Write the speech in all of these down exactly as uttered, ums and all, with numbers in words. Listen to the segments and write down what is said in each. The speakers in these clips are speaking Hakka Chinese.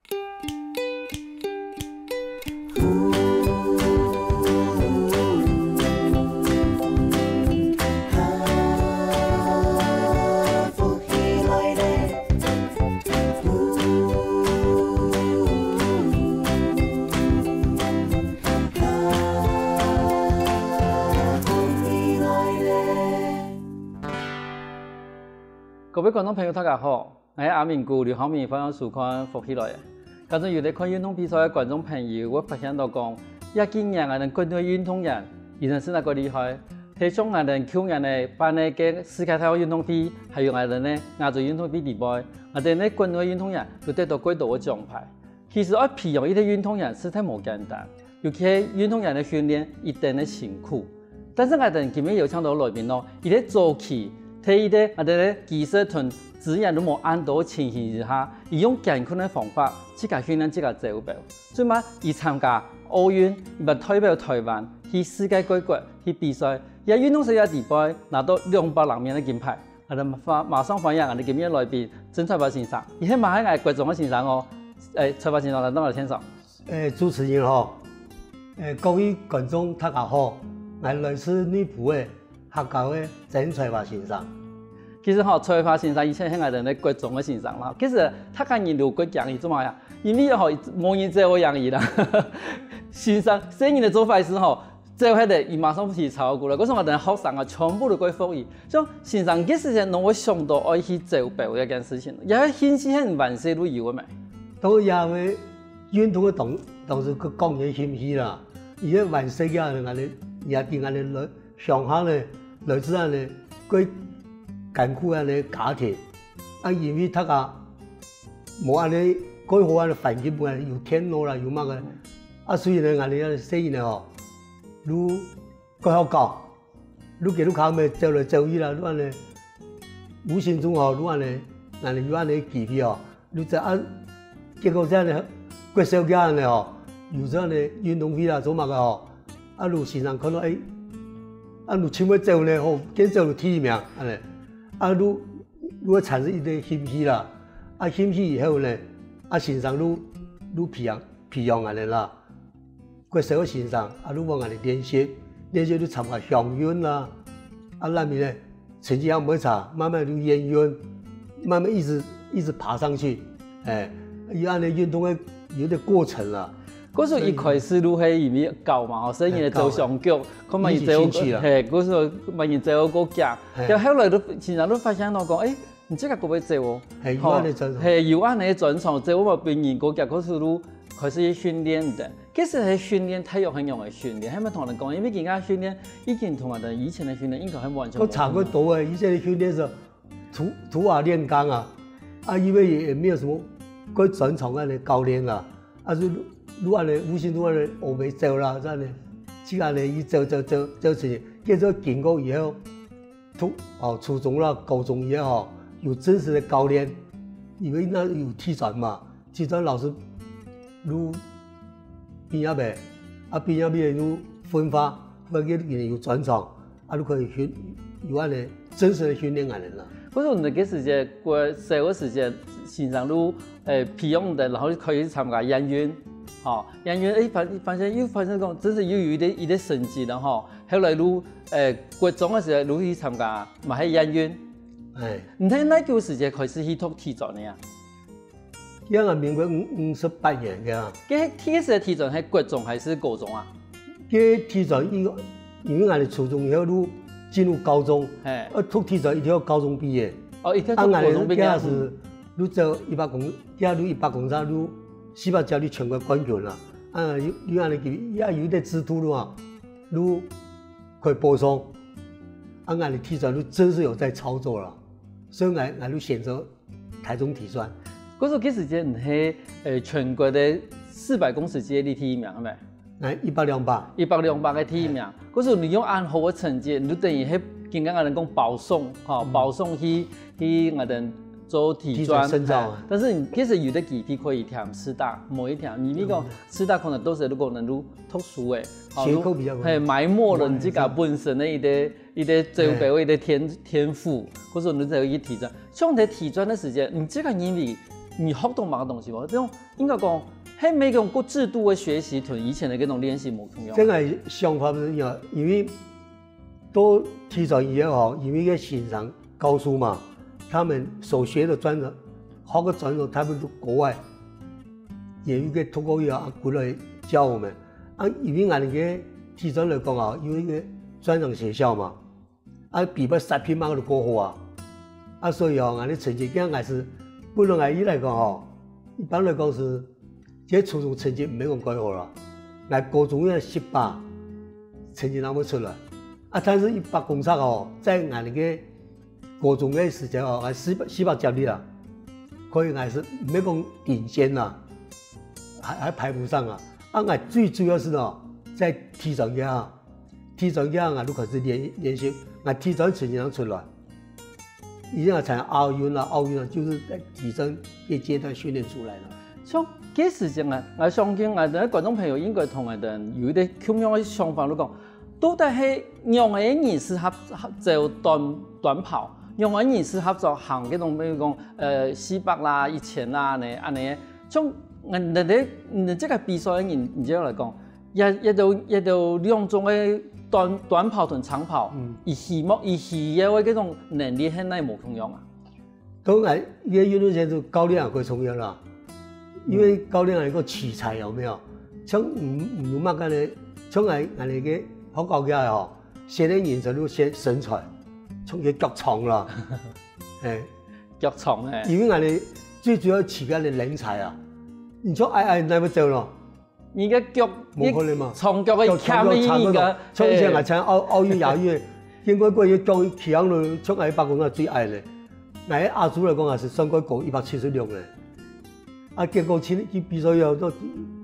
各位觀眾朋友，大家好！ 𠊎係阿明牯劉浩明，歡迎收看《福氣來了》。假使有在看運動比賽个觀眾朋友，會發現到講，這幾年𠊎等國內運動員，佢等實在過厲害。係像𠊎等舊年个辦个世界大學運動會，還有𠊎等个亞洲運動會裡背，𠊎等个國內運動員都得到過多个獎牌。其實愛培養一個運動員實在無簡單，尤其係運動員个訓練一定个辛苦。 但是𠊎等今晡日邀請到來賓哦，佢在早期，在佢个𠊎等个技術同資源都無恁多个情形之下，佢用艱苦个方法，自家訓練自家走標。最尾佢參加奧運，佢嘛代表臺灣去世界各國去比賽，佢運動生涯裡背拿到兩百零面个金牌。𠊎等馬馬上歡迎𠊎等今晡日个來賓，曾彩華先生，佢係嘛係𠊎國中个先生哦。誒，彩華先生來到𠊎等現場。 誒，主持人好，誒，各位觀眾大家好，𠊎來自內埔个客家个曾彩華先生。其實吼，彩華先生以前係𠊎等个國中个先生啦。其實大家人都過驚佢做麼个啊？因為吼，無人走會贏佢啦。先生，細人仔做壞事吼，走忒了，佢馬上去抄過來。故所𠊎等學生啊，全部都過服佢。像先生，該時間，你會想到愛去走標這件事情，這個興趣係你還細就有个無？當然也會 運動个當當時佢講个興趣啦，佢个還細个恁呢，也對恁呢來鄉下呢，來自恁呢，過艱苦恁呢家庭，啊，因為大家無恁呢過好恁呢環境，無恁呢有電腦啦，有麼个，啊，所以呢，恁呢細人仔吼，就 過好搞，就佢就較尾走來走去啦，就恁呢，無形中吼，就恁呢，恁呢有恁呢機會吼，就在啊，結果這樣呢，國小个恁呢吼，有這樣呢運動會啦，做麼个吼，啊，就先生看到，誒，啊，就盡會走呢，吼，見走就第一名，恁呢，啊，就就會產生一個興趣啦，啊，興趣以後呢，啊，先生就就培養培養恁呢啦。 國小个先生，啊，就幫𠊎等練習，練習就參加鄉運啦，啊，恁樣呢，成績也毋會差，慢慢就縣運，慢慢一直一直爬上去，誒，有恁呢運動个有一個過程啦。故所一開始就係因為搞嘛，吼，所以你走鄉局，看嘛你走，誒，搞嘛。一直興趣啦。嘿，故所嘛你走過家，誒。然後後來就，先生就發現到講，誒， 你這個可以走哦。嘿，有恁呢專長。嘿，有恁呢專長，走嘛分人過，結果就開始去訓練个。其實係訓練，大約係仰般个訓練，還無同人講，因為今个訓練已經同𠊎等以前个訓練應該係完全無同。佢差過多誒，以前个訓練係土土法煉鋼啊，啊，因為也沒有什麼過專長个教練啊，啊，就就恁呢，無形中恁呢，學會走啦，恁呢，就恁呢，一走走走走出去，結果經過以後， 讀，哦，初中啦、高中以後吼，有正式个教練，因為該有體專嘛，體專老師就畢業个，啊，畢業个就分發，分發个人有專長，啊，就可以訓，有恁呢正式个訓練恁呢啦。故所你該時節，國小个時節，先生就，誒，培養你，然後可以去參加縣運，吼，縣運，誒，發，發現又發現講，真係又有一個，一個成績了吼。 後來就，誒，國中个時節就去參加，嘛係縣運。哎。你在哪久時節開始去讀體專个啊？該个民國五，五十八年个啊。該第一時个體專係國中還係高中啊？該體專因，因為𠊎等初中以後就進入高中，嘿。呃，讀體專一定愛高中畢業。哦，一定要讀高中畢業。啊，𠊎等該時就走一百公，該就一百公尺，就四百甲就全國冠軍啦。啊，有，有恁呢，也有一個制度了啊。 就可以保送。啊，𠊎等體專就真是有在操作了，所以𠊎，𠊎就選擇台中體專。可是該時節你係，呃，全國个四百公尺接力第一名，係無？哎，一百兩百。一百兩百个第一名。哎。可是你用恁好个成績，你就等於係今个人講保送，吼，嗯。保送去，去𠊎等做體專，體專深造啊。哎，但是你其實有个基地可以填師大，某一條，你那個嗯。師大可能都是如果能夠讀書个， 哦，斜扣比較高。嘿，埋沒了你自家本身个一個，一個走標个一個天，天賦，或者你這個一體專。像你在體專个時間，你自家認為你學到麼个東西無？這種應該講，係無一種過制度个學習，同以前个該種練習無共樣。這个想法毋一樣，因為到體操以後吼，因為个先生教書嘛，他們所學的專長，學个專長，他們都國外也有一個讀過以後啊，過來教我們。啊，因為𠊎等个體操來講啊，有一個專長學校嘛， 啊，比賽三品嘛就過好啊。啊，所以哦，𠊎等成績，恁樣𠊎係，本來𠊎一來講吼，一般來講係，這初中成績毋免講蓋好啦。𠊎高中个十八，成績正會出來。啊，但是一百公尺哦，在𠊎等个高中个時間哦，𠊎四百，四百接力啦，可以𠊎係毋免講頂尖啦，還，還排不上啊。啊，𠊎最主要係哦，在體操界啊， 體操界𠊎就開始練，練習，𠊎體操成績正出來。已經啊，參加奧運啦，奧運啦，就是在體操个階段訓練出來了。像該時節啊，𠊎相信𠊎等觀眾朋友應該同𠊎等有一個共樣个想法，就講，到底係仰般个人適合走短，短跑，仰般个人適合走行該種，比如講，呃，四百啦、一千啦，恁樣，恁樣。像你，你，你這個比賽个人，你這樣來講， 這，這兜，這兜兩種个短，短跑同長跑，嗯。佢希望，佢需要个該種能力係哪無共樣啊？當然，一個運動選手教練也最重要啦，因為教練還有個取材，有沒有？像，嗯，嗯，有麼个呢？像𠊎，𠊎那個學校个哦，現在人生就選身材，像个腳長啦，哎，腳長，哎。因為𠊎等最主要取个人才啊，你就矮矮，哪會走咯？ 你个腳，無可能嘛。長腳个腳長腳差不多，欠一个，像以前𠊎參奧，奧運、亞運，應該過个腳企䟘落，像𠊎一百公尺最矮咧。𠊎阿祖來講，也係算過高一百七十六咧。啊，結果去，去比賽以後，到，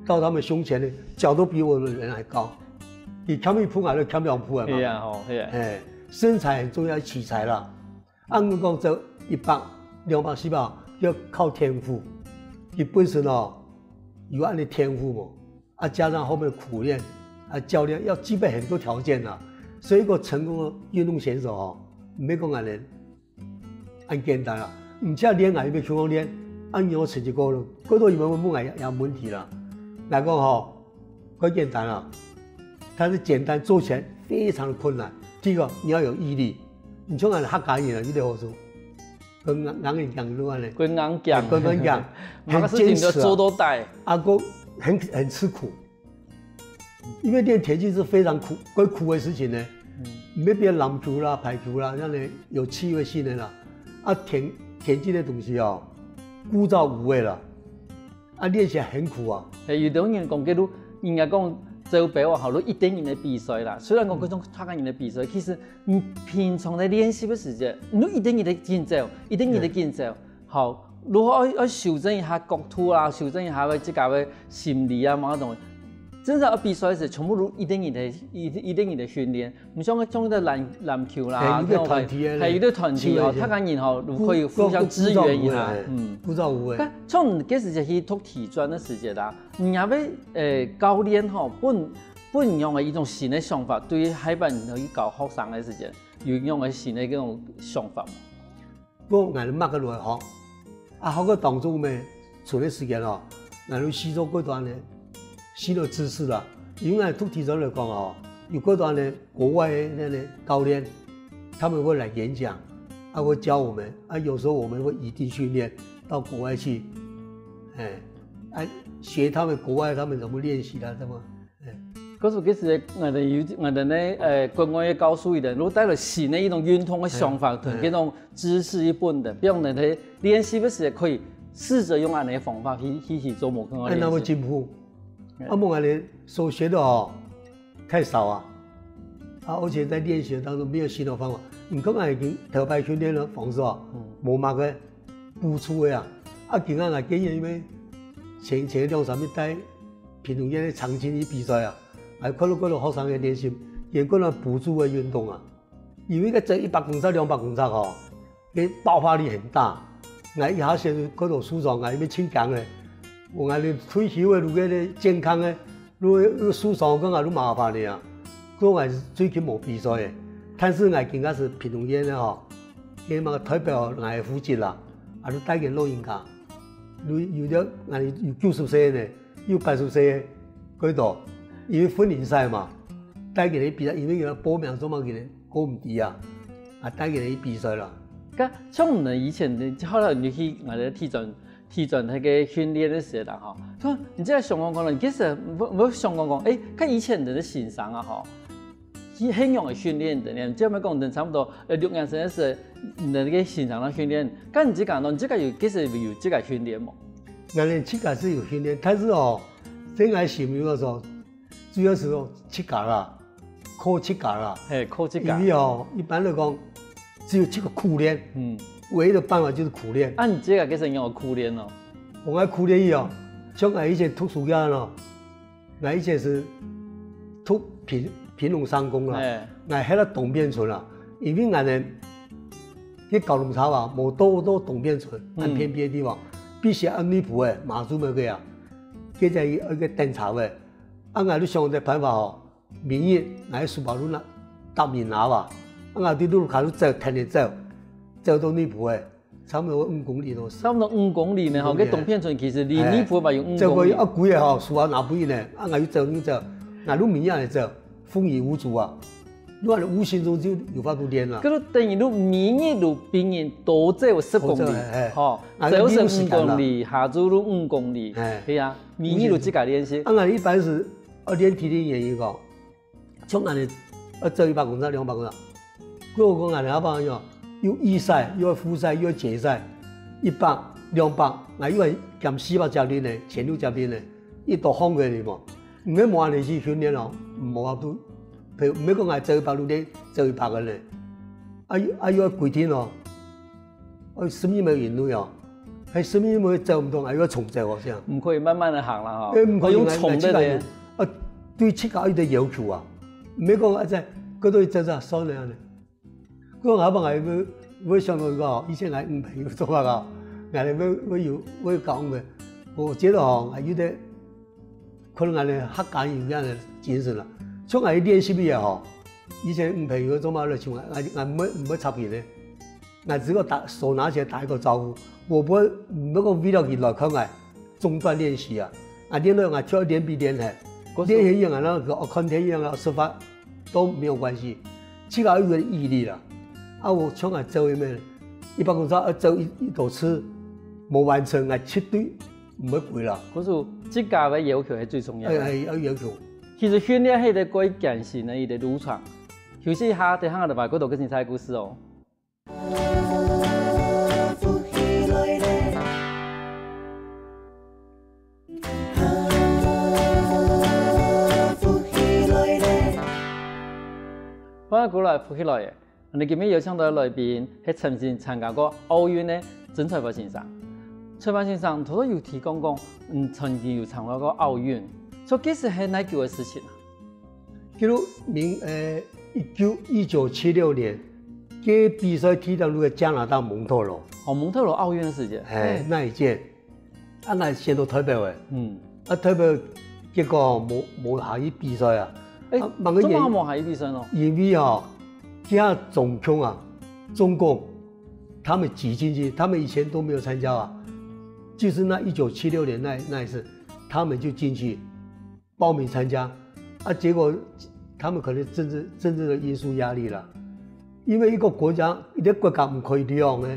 到他們胸前呢，腳都比我的人還高。佢欠一步，𠊎就欠兩步啊嘛。係啊，吼，係啊。哎，身材很重要，取材啦。 啊，𠊎講這一百、兩百、四百，要靠天賦。佢本身哦，有恁个天賦無？啊，加上後面苦練，啊，教練要具備很多條件啊。所以一個成功的運動選手哦，毋係講恁樣，恁簡單啊。毋只練啊，又要去練，啊，你有成績過了，過多有沒有問題也，也有問題啦。來講吼， 蓋簡單啊，但是簡單做起來非常困難。第一個，你要有毅力，你像𠊎等客家人啊，有點好處，跟硬，硬硬講就恁樣，跟硬講。哎，跟硬講，麼个事情都做到底。很堅持啊。啊，還很，很吃苦，因為練田徑是非常苦，蓋苦的事情呢。嗯。你要比籃球啦、排球啦，恁樣有趣味性的啦。啊，田，田徑的東西哦，枯燥無味啦。 啊，練習很苦啊。係，有兜人講，假如人家講招標啊，好，就一定人个比賽啦。雖然講，嗯，這種客家人个比賽，其實你平常在練習个時節，你就一定人个緊走，一定人个緊走。嗯。好，如果愛，愛修正一下角度啊，修正一下个自家个心理啊，某種，真正愛比賽个時，全部都一定人个，一，一定人个訓練。 毋像，像該籃，籃球啦，係，有個團體个，係，有個團體吼，球个，大家人吼，可以互相支援一下，枯燥無味，嗯。枯燥無味。該從該時節去讀體專个時節啦，你也會，誒，教練吼，分，分你用个一種新个想法，對下擺你去教學生个時節，有用个新个這種想法無？ 講𠊎等麼个來學。啊，學个當中咩，賰个時間哦，𠊎等吸收過多呢，新的知識啦。因為𠊎讀體操來講哦，有過多呢，國外的那些教練，他們會來演講，啊，會教我們，啊，有時候我們會移地訓練到國外去，哎，啊，學他們國外他們怎麼練習的，怎麼 故所其實𠊎等有，𠊎等呢，呃，國外个教授佢等，如果帶來新个一種運動个想法，嗯，同這種知識一般的，嗯。比如講呢，練習个時候可以試著用恁樣个方法去，去，去做無共个練習。哎，那會進步。哎。啊，無恁樣所學的哦，太少啊。啊，而且在練習當中沒有新的方法。你看𠊎已經頭擺訓練个方式哦，嗯。無麼个 補助个啊。啊，今仔日建議因為前，前兩三日帶屏東縣个長青去比賽啊，還看到，看到學生个練習，也看到補助个運動啊。因為該走一百公尺、兩百公尺吼，該爆發力很大。𠊎一下先看到受傷，𠊎因為盡驚个，𠊎連退休个，如果个健康个， 如果有受傷，該𠊎就麻煩了啊。故𠊎最近無比賽个，但是𠊎今下係屏東縣个吼，佢嘛代表𠊎个戶籍啦，啊，就帶个老人家，有有个，啊，有九十歲呢，有八十歲个，幾多？因為訓練賽嘛，帶佢等去比賽，因為佢等報名做麼个呢？過毋知啊，啊，帶佢等去比賽啦。該像你以前的，後來你去，啊，體專，體專那個訓練的時候啦，吼，說你這樣想講講，你其實我，我想講講，誒，看以前的先生啊，吼， 去，係仰个訓練个呢？這樣講，等差不多，呃，六年生个時，你个先生个訓練，該你自家呢？你自家有，其實有自家訓練無？𠊎等自家係有訓練，但是哦，在𠊎心目中，主要係講自家啦，靠自家啦。嘿，靠自家。因為哦，一般來講，只有這個苦練，嗯。唯一的辦法就是苦練。啊，你自家其實有苦練哦？𠊎苦練哦，像𠊎以前讀書个咯， 𠊎以前係讀平，平農三公啦，哎。𠊎歇到東邊村啦，因為𠊎等該交通車啊，無到，到東邊村，嗯。恁偏僻个地方，必須愛內埔个，馬祖麼个啊，該就一個等車位。啊，𠊎就想一個辦法吼，明日𠊎書包就拿，搭人拿吧，啊，𠊎對路口就走，跈等走，走到內埔个， 差不多五公里咯。差不多五公里呢，吼，五公里，該東邊村其實離內埔嘛有五公里。走過去啊，幾个吼，書包拿分佢呢，啊，𠊎又走，又走，𠊎就每日來走，風雨無阻啊。你看無形中就有法度練啦。該就等於你每日就比人多走十公里，多走，嘿，嘿。吼，啊，走十五公里，你有時間啦。下晝就五公里，嘿。對啊，每日就自家練習。啊，𠊎一般係，啊，練體力原因講， 像恁呢，愛走一百公尺、兩百公尺。故所講恁呢，阿爸講，又預賽，又愛複賽，又愛決賽，一百、兩百，𠊎又愛減四百接力呢，前六接力呢，一到項个哩無？毋係無恁呢去訓練哦，無法度，譬如毋係講𠊎走一百路，走一百个呢，啊又，啊又愛規定哦， 哦，十米米以內哦，係十米米走毋動，還要重走哦，這樣。毋可以慢慢地行啦，吼。誒，毋可以，愛用衝个咧。𠊎，𠊎自家有，啊，對自家有一個要求啊，毋係講啊，在，過到去走走，算了恁呢。過後𠊎，𠊎會，會想到一個哦，以前𠊎女朋友做麼个哦，𠊎會，會有，會有講个。我覺得哦，𠊎有點，可能𠊎个客家人有恁呢精神啦。像𠊎練習个吼，以前女朋友做麼个來尋𠊎，𠊎，𠊎毋會，毋會插佢呢。 𠊎只管打，手拿起來打一個招呼，我不會，毋會講為了佢來看𠊎，中斷練習啊。啊，練到𠊎跳練比練嘿，可是練很遠啊，那個，哦，看天一樣啊，出發都沒有關係，自家有一個毅力啦。啊，𠊎像𠊎走一面，一百公尺要走一，一多次，無完成，𠊎絕對毋會歸啦。可是自家个要求係最重要个。哎，哎，要要求。其實訓練係一個過艱辛个一個路程，休息一下，等下就來過多更精彩个故事哦。 歡迎過來，福氣來了！𠊎等今晡日邀請到个來賓係曾經參加過奧運个曾彩華先生。彩華先生頭先有提講講，嗯，曾經有參加過奧運，所以其實係哪久个事情啊？ 佢就明，呃，一九，一九七六年，該比賽地點就在加拿大蒙特婁。哦，蒙特婁奧運个時間。哎，嘿。那一屆，啊，𠊎選到代表个。嗯。啊，代表結果無，無下去比賽啊。哎，啊，麼个原因？做麼个無下去比賽呢？因為哦，佢中共啊，中共，他們擠進去，他們以前都沒有參加啊，就是那一九七六年那，那一次，他們就進去 報名參加，啊，結果他們可能政治，政治的因素壓力啦，因為一個國家，一個國家毋可以兩個，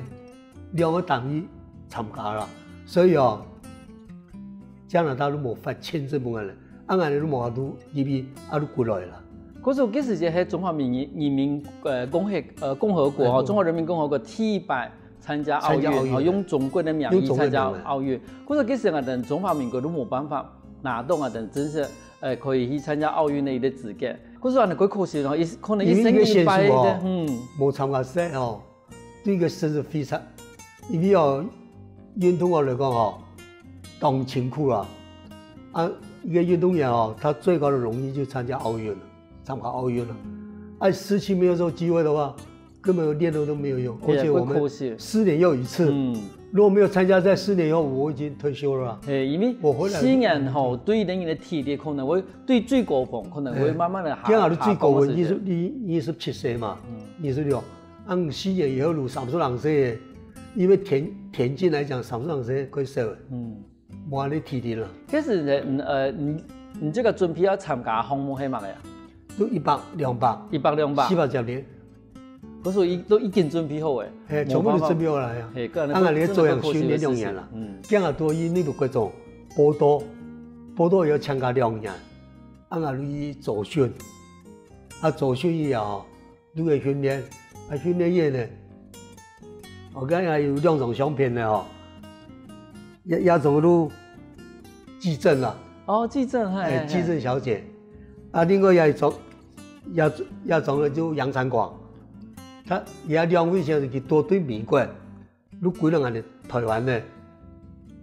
兩個單位參加啦，所以哦，加拿大都無發簽證分𠊎等，啊，𠊎等都無法度入去，啊，都過來啦。可是該時節係中華民，人民，呃，共和，呃，共和國吼，哎，共和。中華人民共和國第一擺 參加奧運，參加奧運。吼，用中國个名義參加奧運。用中國个名義。可是該時𠊎等中華民國都無辦法拿到𠊎等正式，呃，可以去參加奧運个一個資格。可是恁呢，過可惜咯，一，可能一生一敗个，因為一個選手哦，嗯。無參加賽哦，對一個選手非常，因為哦，運動員來講哦，當辛苦啦。啊，一個運動員哦，他最高的榮譽就參加奧運了。 參加奧運了。啊，失去沒有這個機會的話，根本練了都沒有用。對啊，而且我們會可惜。四年又一次。嗯。如果沒有參加在四年以後，我已經退休了啊。嘿，因為我回來四年吼，對人个體力可能會，對最高峰可能會慢慢个下，哎，天下都最高峰，下降个時間。二十，二，二十七歲嘛，嗯。二十六，啊，四年以後就三十零歲个，因為田田徑來講，三四十歲過少了，嗯，無恁樣體力了。其實呢，嗯呃，你你這個準備要參加項目係麼个啊？都一百、兩百、一百、兩百，四百接力。可是我已都已經準備好誒，嘿，全部都準備好了呀。嘿，個人啊，你做樣訓練兩年了，嗯，這樣多一那個國中，報到，報到要參加兩年，啊，你去做訓，啊，做訓以後，你會訓練，啊，訓練員呢，我看還有兩張相片呢吼，也也走路，季正啊，哦，季正，嘿，哎，嘿，季正小姐，啊，另外也一張，也也張个就楊傳廣，他也兩位先生去多對美國，你歸了俺的台灣呢，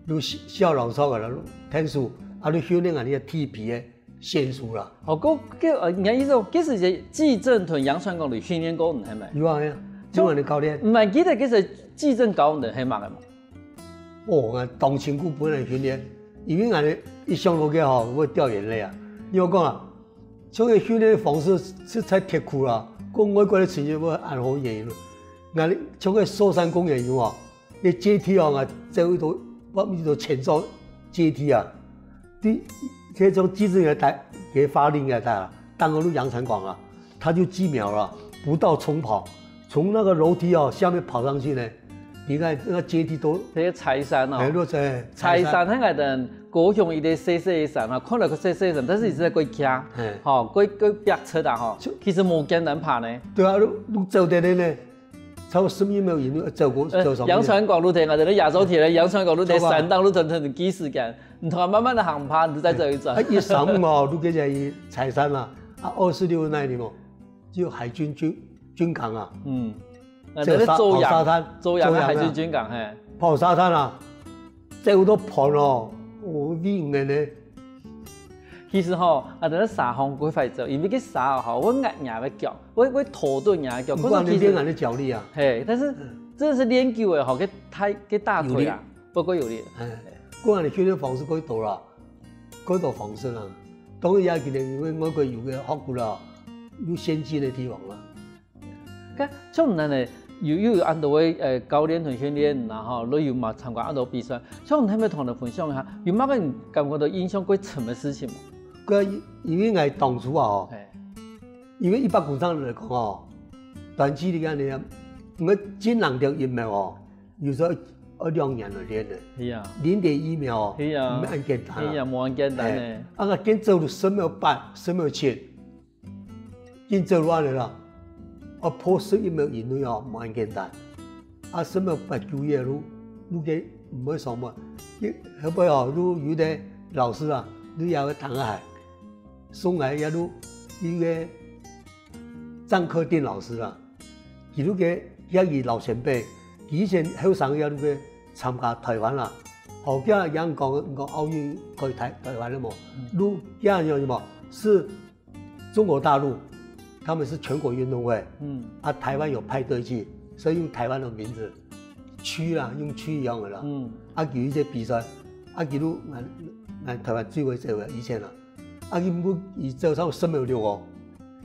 你笑笑老少个了，天數啊，你訓練俺的體皮的。 仙术啦。哦，个个呃，人家意思说，其实是季正同杨传广有训练过，毋系咩？有啊，有啊，就恁个教练。毋系，记得其实季正教你系嘛个嘛？哦，我当辛苦本来训练，因为俺一想到个吼，我掉眼泪啊。你有讲啊，像个训练方式实在太苦了，跟外国的成员不很好演了。俺像个寿山公园有啊， 个阶梯哦，啊，走一到，我一到前走阶梯啊，第，这种机制也带，给发令也带啊，当个路杨传广啊，他就几秒了，不到冲跑，从那个楼梯哦下面跑上去呢，你看那个阶梯都，这个柴山哦，哎，落在柴山，柴山，那个等高雄一个细细个山啊，看了个细细个山，但是一直在过徛，哎，吼，过过壁出啊吼，其实无简单爬呢。对啊，都都走得的呢。 差不多十一秒以内走过，呃，走上去。杨传广路线啊，等于亚洲铁人杨传广路线，走吧。山道路程程几时间？你同他慢慢的航拍，你再走一转。啊，一上午哦，路线在柴山啊，啊，二四六那里嘛，就海军军军港啊，嗯，那走沙，等于周洋，跑沙滩，周洋的海军军港，嘿，跑沙滩啊，走到盘哦，我วิ่งเลย呢。 其实吼，啊，等下沙風過快走，因為个沙吼，會壓人个腳，會會拖到人个腳。毋過你練人个腳力啊。嘿，但是真的是練久了吼，个大个大腿啊，不夠有力。哎，不過你訓練方式可以多了，可以多方式啦。當然也一定因為外國有个學過了，有先進的地方了。 該像恁呢，又又有恁多个呃教練同訓練，然後又有嘛參加恁多比賽，像你係毋係同我分享一下，有麼个你感覺到印象最深个事情無？个因為𠊎當初啊吼，因為一般工作來講吼，短距離恁呢，𠊎盡量練一秒哦，有時候要兩年來練个，係啊，零點一秒哦，係啊，毋係恁簡單啊，係啊，無恁簡單呢。啊，𠊎見走路十秒八、十秒七。 緊走路恁呢啦，啊，破十一秒以內哦，無恁簡單。啊，十秒八九个路，路个毋會上門。後尾哦，路有个老師啊，路也會打个鞋，送來也路一个張克定老師啊，佢路个也係老前輩，佢以前後生也路个參加台灣啦，後尾也講講奧運去台台灣了無？路也有什麼是 中國大陸，他們是全國運動會，嗯，啊，台灣有派隊去，所以用台灣的名字區啦，用區一樣的啦。嗯，啊，有一些比賽，啊，記錄，啊，啊，台灣最會走的以前啊，啊，佢每佢走上十秒六哦，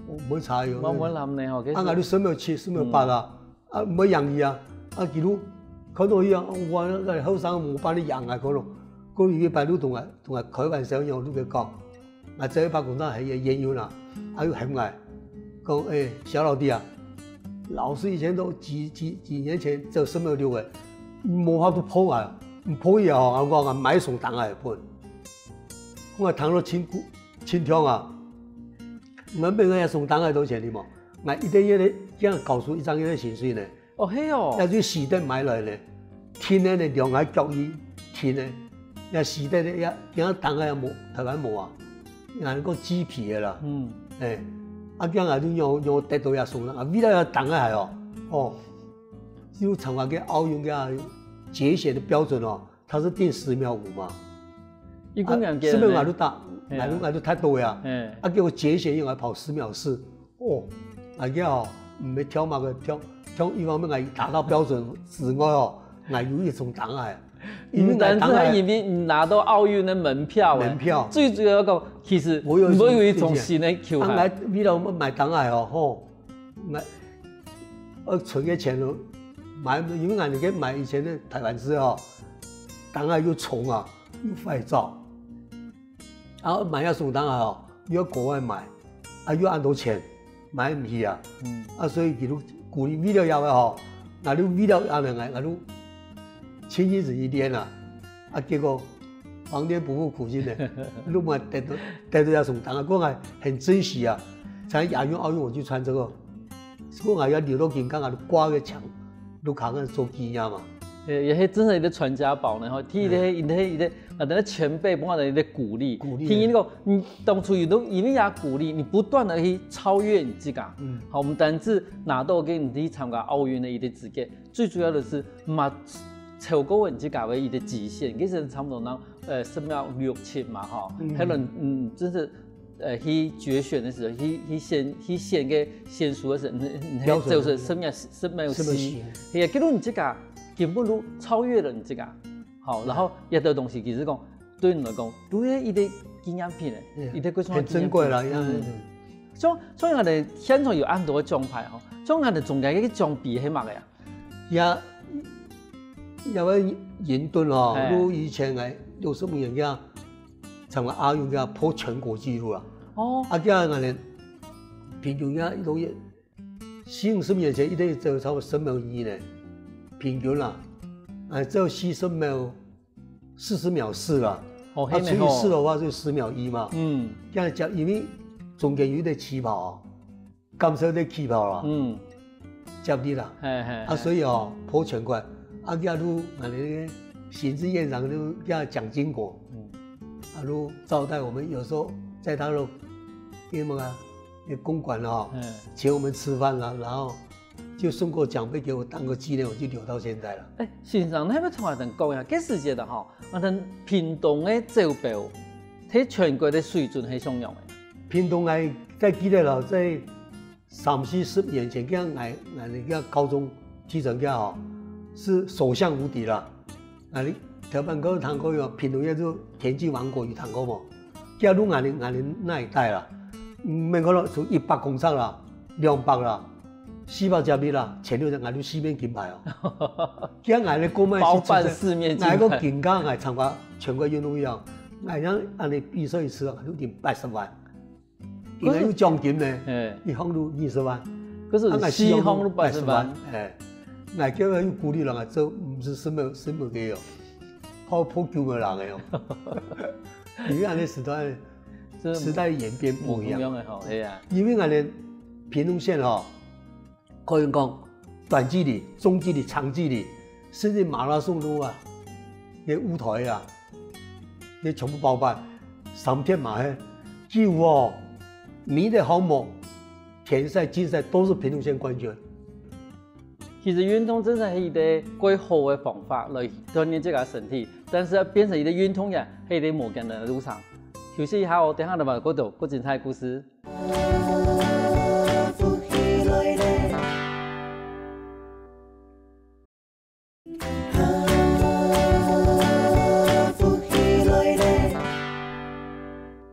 我沒差喲。慢慢來呢吼，啊，𠊎都十秒七、十秒八啦。 啊，毋會贏佢啊。啊，佢都看到佢啊，哇，該後生無辦法贏啊，可能，可能有一擺都同𠊎同𠊎開玩笑樣，都佢講，𠊎這一把工作還有煙油啦，還有很矮，講，哎，小老弟啊，老師以前都幾幾幾年前走十秒六个，無法度破啊，毋破也好，我講啊，買送當啊分，我聽到真真痛啊，我本來送當啊多錢的嘛。 𠊎一個月呢，這樣搞出一張月的薪水呢。哦，係哦。也就時代買來呢，天天呢，兩個腳一天呢，也時代呢，也，也當然無，台灣無啊，人講雞皮的啦。嗯。哎，啊，這樣啊，就讓讓得到也送了，啊，為了要當然還哦，哦，就參加个奧運个啊，截血的標準哦，他是定十秒五嘛。一公里啊，十秒五都打，哎呀，五都太多呀。哎，啊，給我截血，應該跑十秒四。 哦，哎呀，毋係跳麼个跳，跳一方面，𠊎達到標準之外哦，𠊎有一種當然，因為𠊎當然，因為你拿到奧運的門票，門票，最主要講，其實我有一種，我有一種新的球啊，𠊎為了買當然哦，吼，𠊎，呃，存个錢咯，買，因為𠊎等个買以前个台灣式吼，擔仔又重啊，又壞造。啊，買這雙擔仔吼，又愛國外買，啊，又恁多錢，買毋起啊。嗯。啊，所以佢就鼓勵，為了這个吼，𠊎就為了恁樣，𠊎就親身去練啊。啊，結果皇天不負苦心人，就買得到，得到這雙擔仔，𠊎還很珍惜啊。像亞運、奧運我就穿這個，𠊎還留到今，剛好掛在牆，就看看做紀念嘛。也，也係真係一個傳家寶呢，吼。第一個，嗯。一個，一個，啊，等於前輩不斷的一個鼓勵。鼓勵。第二個，你當初有都因為佢鼓勵，你不斷的去超越你自家。嗯。好，毋單止拿到个你去參加奧運的一個資格，最主要的是嘛，超過你自家的一個極限，其實差不多呢，呃，十秒六七嘛，吼。嗯。還有，嗯，真是，呃，去決選的時候，去，去選，去選个選手的時候，你，你還標準。走出十秒，十秒四。十秒四。係啊，結果你自家根本都超越了你自家。好，然後這兜東西其實講，對你來講，都係一個紀念品欸，嗯。一個貴重的紀念品。很珍貴啦，嗯。嗯。像，像𠊎等現場有恁多个獎牌吼，像𠊎等中間个獎牌係麼个啊？也，也个銀盾哦，嘿。就以前个六十五年个，參加亞運个破全國紀錄啦。哦。啊，這𠊎等平均个東西，四五十年前一定走差不多十秒一呢，平均啦，哎，只有四十秒，四十秒四啦。哦，啊，除以四的話就十秒一嘛。嗯。這樣講，因為中間有一個起跑啊， 感受這氣泡啦，嗯。接力啦，嘿，嘿，啊，嘿。所以哦，破全國，啊，佢就，啊，那個行政院長就叫蔣經國，嗯。啊，就招待我們，有時候在他的，那個啊，那公館哦，嗯。請我們吃飯啦，然後就送個獎盃給我，當個紀念，我就留到現在了。欸，先生，你係毋係同𠊎等講一下，該時節个吼，𠊎等屏東个酒標，在全國个水準係怎樣个？屏東个，在記得了，在 三四十年前，佢𠊎，𠊎个高中提成个吼，是所向無敵啦。啊，你頭擺有聽過有屏東縣就田徑王國有聽過無？佢就𠊎，𠊎那一代啦，嗯，免講了，就一百公尺啦，兩百啦，四百接力啦，前六甲𠊎就四面金牌哦。佢𠊎个過去包辦四面金牌。𠊎个金價，𠊎參加全國運動會啊，𠊎像恁樣比賽一次啊，就贏八十萬。 因為有獎金呢，嘿。一項就二十萬，可是啊，𠊎四項就八十萬。四項就八十萬，哎，𠊎叫佢有鼓勵人啊，做毋係什麼，什麼个哦，好破九个人个哦。因為恁樣時代，這時代演變不一樣。不一樣的吼，哎呀。因為恁樣屏東縣吼， 可以講，短距離、中距離、長距離，甚至馬拉松路啊，該舞台啊，該全部包辦，三鐵馬係，幾乎哦，每一個項目，田賽、競賽都是屏東縣冠軍。其實運動真的係一個蓋好个方法來鍛鍊自家身體，但是要變成一個運動員，係一個無簡單个路程。休息一下哦，等下來嘛，過多，過精彩个故事。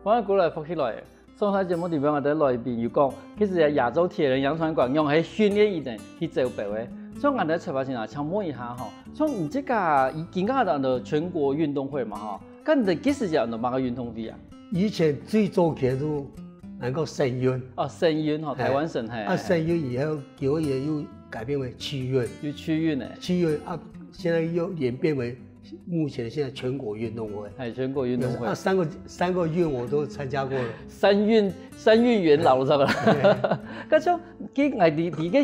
歡迎過來福氣來了。上台節目裡面，𠊎等來賓有講，其實亞洲鐵人楊傳廣仰係訓練佢等去走標个。所以𠊎等出發前啊，想問一下吼，像你這個，今下講到全國運動會嘛吼，該你等幾時節有麼个運動會啊？以前最早期就 𠊎講省運。哦，省運吼，嘿。台灣省，嘿，啊，嘿。省運以後，九二年又改變為區運。有區運欸。區運啊，現在又演變為目前現在全國運動會。哎，全國運動會。啊，三個，三個運我都參加過了。三運，三運元老了，是吧？嘿。該像，佢，哎，你，你个，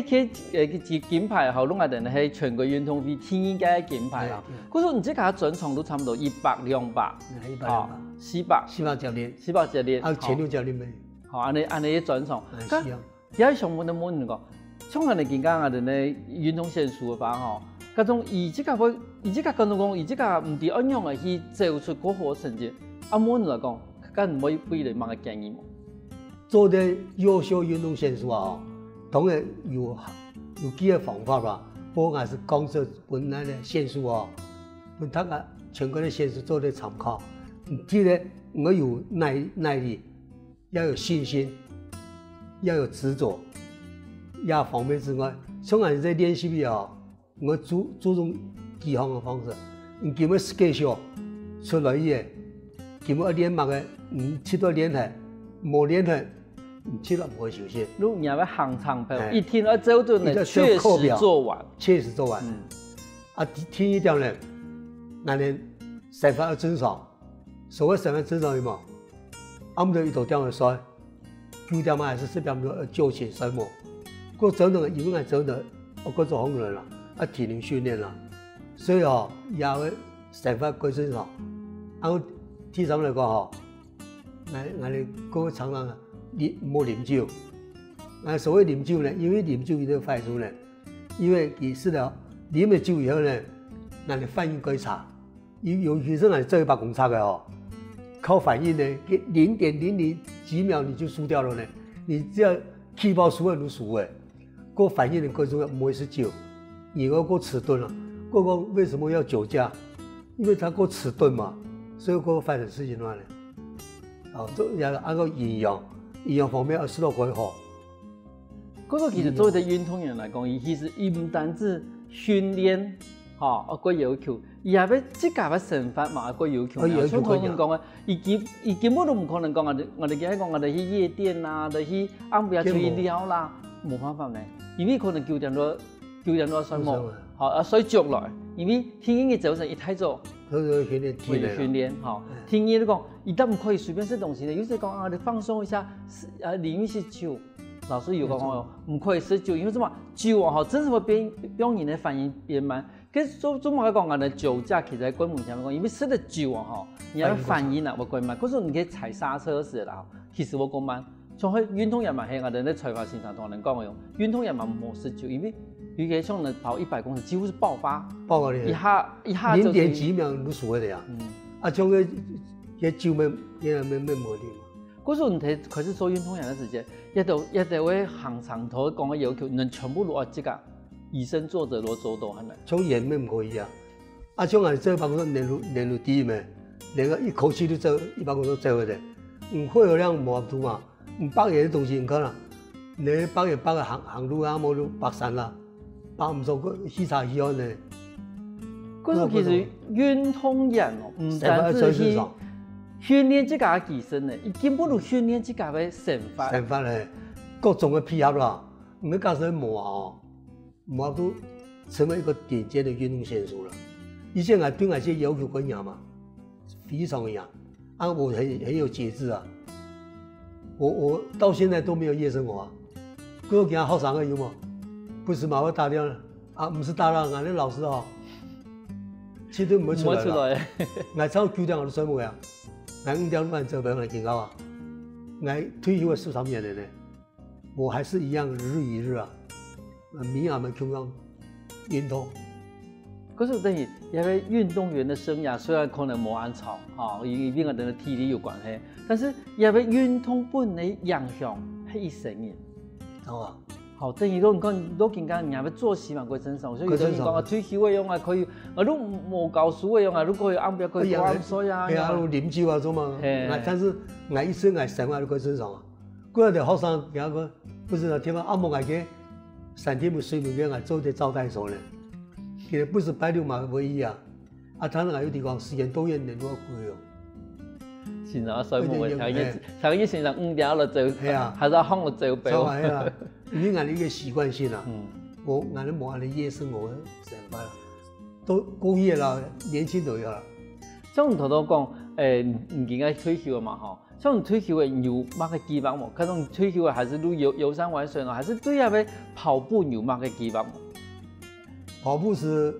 呃，金牌吼，攏係等於係全國運動會第二屆个金牌啊。對，對。可是你這個專長都差不多一百、兩百。嗯，一百、兩百。哦，四百。四百接力。四百接力。啊，前六接力沒有。 吼，恁樣，恁樣个專長。哎，該，是啊。也想問一問你講，像恁樣今下恁樣个運動選手个話吼，該種佢自家會，佢自家感覺講，佢自家毋知愛仰般去走出較好个成績。啊，問你來講，該你會分佢麼个建議無？做得優秀運動選手啊，當然有，有幾個方法啦。不過𠊎還係講出分𠊎个選手哦，分大家全國个選手做得參考。你記得，你愛有耐，耐力， 要有信心，要有執著，這方面之外，像𠊎在練習裡哦， 𠊎注注重幾項个方式。你今日schedule出來个，今日愛練麼个，你七到練忒，無練忒，你七到毋會休息。如果你要行程表，一定要照準的，一定要照課表，確實做完，確實做完。嗯，啊，第第二點呢，𠊎等生活要正常，所謂生活正常有無？暗晡頭一到點鐘睡，九點啊還是十點鐘就前睡目，過早晨因為𠊎早晨愛過做工人啦，啊體能訓練啦，所以吼也會生活過正常。啊，第三來講吼，𠊎𠊎等各位常常啊，你毋好啉酒。啊，所謂啉酒呢，因為啉酒佢就壞處呢，因為佢食了啉了酒以後呢，𠊎等反應過差。 尤尤其是𠊎做一百公尺个哦，靠反應呢，零點零零幾秒你就輸掉了呢。你只要氣泡輸了就輸了，過反應的過程中毋會食酒，你要過遲鈍了。過講為什麼要酒駕？因為他過遲鈍嘛，所以過發生事情了呢。哦，這也按照營養，營養方面要食到過好。 故所其實做一個運動員來講，佢其實佢毋單止訓練，吼，愛過要求，佢還愛自家个生活嘛，愛過要求。像頭先講个，佢根佢根本都毋可能講，𠊎等𠊎等今日講𠊎等去夜店啊，就去暗晡夜出去尞啦，無辦法呢，因為可能九點多九點多睡目，好，啊睡足來，因為第一日早晨一大早，所以訓練體會訓練，吼，第二日講，佢當然毋可以隨便食東西的，有時講啊，你放鬆一下，啊，啉一些酒。 老師有講哦，毋可以食酒，因為什麼？酒啊，吼，真係會變，變人的反應變慢。可是做做麼个講啊？呢酒駕其實在根本上講，因為食了酒啊，吼，你个反應啊會過慢。可是你可以踩剎車時啦，其實會過慢。所以運動員嘛，係啊，人在採訪現場同人講个，運動員嘛莫食酒，因為有些像人跑一百公尺，幾乎是爆發，爆發力，一下一下就零點幾秒就輸个呀。啊，像个个酒没没没没没力嘛。 故所你開始做運動員个時節，這兜這兜个行程頭講个要求，你全部都愛自家以身作則，都做到，係無？從來毋可以啊！啊，像𠊎做辦公室年度年度第一名，連个一口氣就做一百公尺做个，你肺活量無法度嘛，你百元个東西你看啦，你百元百个行行路啊，無就百三啦。 包毋上个汽車去安呢。故所其實運動員哦，毋單止去訓練自家个體能呢，佢根本都訓練自家个生活。生活咧，各種个配合啦，毋係假使無啊哦，無都成為一個頂尖的運動選手了。以前啊，對𠊎係要求過嚴嘛，非常嚴。 啊，我很很有節制啊。我我到現在都沒有夜生活啊。各位其他學生个有無？不時嘛會打電話啊，毋使打啦，𠊎个老師哦，絕對毋會出來啦。毋會出來。𠊎朝九點鐘就睡目啊，𠊎五點半就愛起來啊。𠊎退休个十三年了呢，我還是一樣日以日啊，每日也愛去運動。 可是等於這個運動員个生涯雖然可能無恁長，吼，因為𠊎等个體力有關係，但是這個運動本來影響係一生人。哦，好，等於講你看，你都緊講你還要作息嘛，過正常，所以有的人講啊，退休个樣啊可以，啊，你無教書个樣啊，你可以暗晡可以過暗睡啊，係啊，啉酒啊，做嘛？係啊，但是𠊎一生𠊎生活都過正常啊。過來个學生，佢講不是啊，天啊，暗晡𠊎个三天無睡眠个，𠊎做得招待所呢。其實不是拜六嘛，唯一啊。 啊，當然還有地方時間多遠能夠歸哦。先生啊，睡目个，頭一頭一先生五點了走，係啊，還是要放我走表。係啊，因為𠊎个一個習慣性啊，我𠊎个無恁个夜生活个生活啦，都過去啦，年輕都有啦。像你頭頭講，誒，你你應該退休了嘛，吼。像你退休个，你有麼个計劃無？看你退休个，還是你遊遊山玩水呢？還是對那個跑步你有麼个計劃無？ 跑步是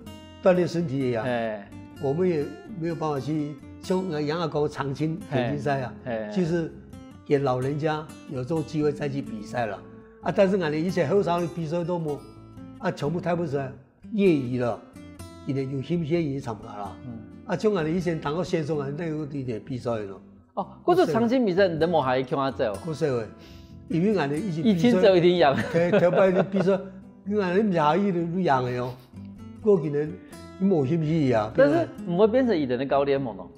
鍛鍊身體的呀。哎，我們也沒有辦法去像楊阿公長青田徑賽啊，哎，就是給老人家有這種機會再去比賽了啊。但是𠊎等以前後生个比賽都無啊，全部大部分是業餘了，佢等有興趣業餘參加啦。啊，像𠊎等以前打過選手啊，那有一點比賽咯。哦，故所長青比賽你都無還去看下走？故所个，因為𠊎等以前一定走一定贏。頭頭擺个比賽，𠊎等毋係下去都贏个哦。過今年無興趣啊。但是毋會變成佢等个教練無咯？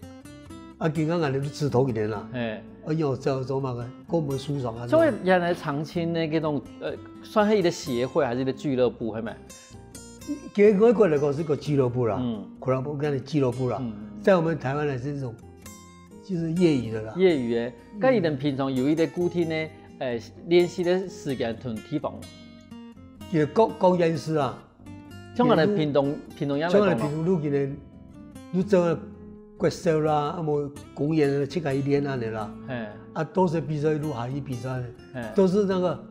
啊，今年𠊎等都指導佢等啦。哎，哎喲，走走嘛个，過門輸爽啊。所以原來長青呢，這種呃，算係一個協會還是一個俱樂部，係咪？给外国来讲是个俱乐部啦，嗯，club 跟俱乐部啦，嗯，在我们台湾来是一种就是业余的啦。业余的，那你们平常有一个固定的呃练习的时间同地方？也各各县市啊，像我们屏东屏东也像我们屏东路今年，你走个国小啦，啊么公园啊，去个一练啊的啦，哎，啊都是比赛路还是比赛的，哎，都是那个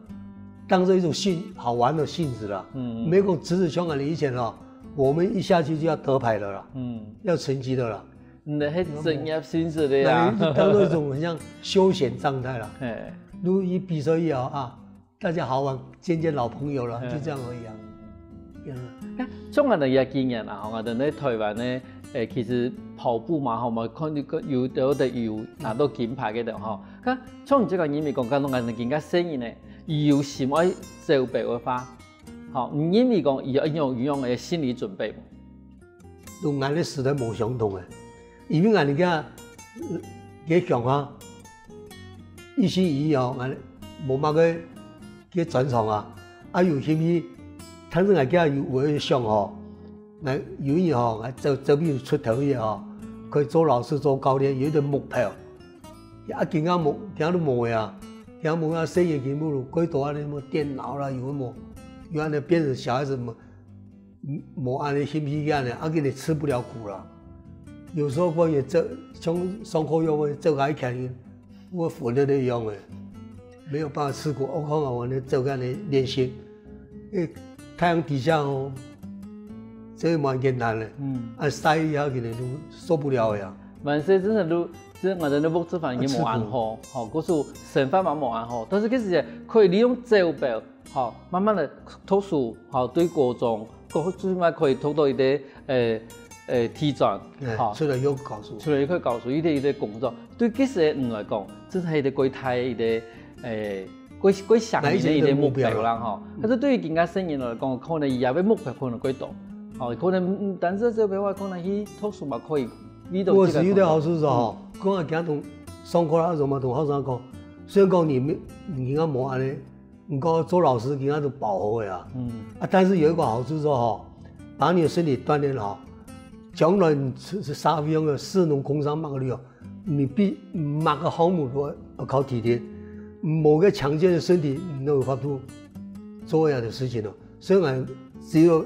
当做一种兴好玩的性质啦，嗯，没有只是像我们以前哦，我们一下去就要得牌了啦，嗯，要成绩的啦。你的是职业性质的呀，当做一种很像休闲状态啦。哎，如一比赛也好啊，大家好玩，见见老朋友了，就这样而已啊。像我们也经验啦，吼，我们在台湾呢，诶，其实跑步嘛，吼，我们看有有的有拿到金牌个的吼，看像你这个人咪讲，看到我们更加生意呢，有什么走北的话，好，你认为讲有有有用的心理准备吗？ 同𠊎个时代無相同个，因為𠊎个个想法，一心一意哦，𠊎無麼个个專長啊，啊有興趣，但是𠊎个有有个想吼，𠊎有一日吼，𠊎做做比出頭个吼，可以做老師做教練，有一個目標。啊今下無，今下都無个啊，今下無啊，細人全部都過多啊，什麼電腦啦，有無？有安尼變成小孩子嘛， 無安尼興趣个呢，啊，佢哋吃不了苦啦。有時候我也走，像上課要我走開看，我昏了那樣的，沒有辦法吃苦。我看啊，我那走開的練習，誒，太陽底下哦，這蠻艱難的，嗯，啊，曬一下可能都受不了呀。蠻細真的都，真的我的那屋子反已經無安好，好，故所生活嘛無安好，但是其實可以利用走表 好，慢慢的讀書，好，對高中，高最起碼可以讀到一個，呃，呃，大專，好，出來又教書，出來又可以教書，一個一個工作，對這時个人來講，這係一個過大一個，呃，過過想念的一個目標啦，吼。但是對於今下生人來講，可能佢个目標可能過大，吼，可能嗯，但是這邊話可能去讀書嘛可以遇到。不過是有點好處是吼，講啊，今日同上課啦，什麼同學生講，雖然講你沒，你應該無安尼。 毋過做老師今下都飽和个啊。嗯，啊，但是有一個好處說吼，把你的身體鍛鍊好，將來你出去社會上个士農工商麼个旅遊，你必麼个項目都要靠體力，無个強健的身體，你都有法度做這樣的事情哦。所以我只有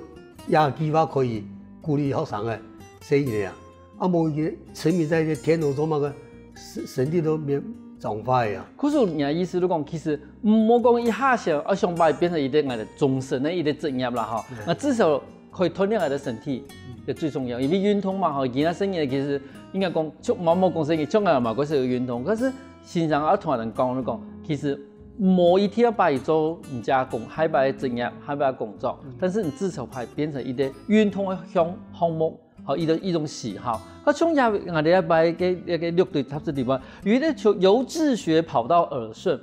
這句話可以鼓勵學生个，所以呢，啊，無一個沉迷在一個電腦做麼个，身身體都變狀壞啊。可是你的意思就講，其實 毋好講一下想，啊，想把佢變成一個𠊎个終身个一個職業啦，吼。嗯。那至少可以鍛鍊𠊎个身體，嗯，這最重要。因為運動嘛，吼，今下生人其實應該講，就莫莫講生人，像𠊎嘛，確實有運動。可是先生啊，同人講，講，其實無一定要把佢做人家工，下擺个職業，下擺个工作，嗯，但是你至少把佢變成一個運動个項項目， 好，一種一種喜好。啊，像也𠊎兜一擺个个六堆雜誌裡面，有一個就由自學跑到耳順，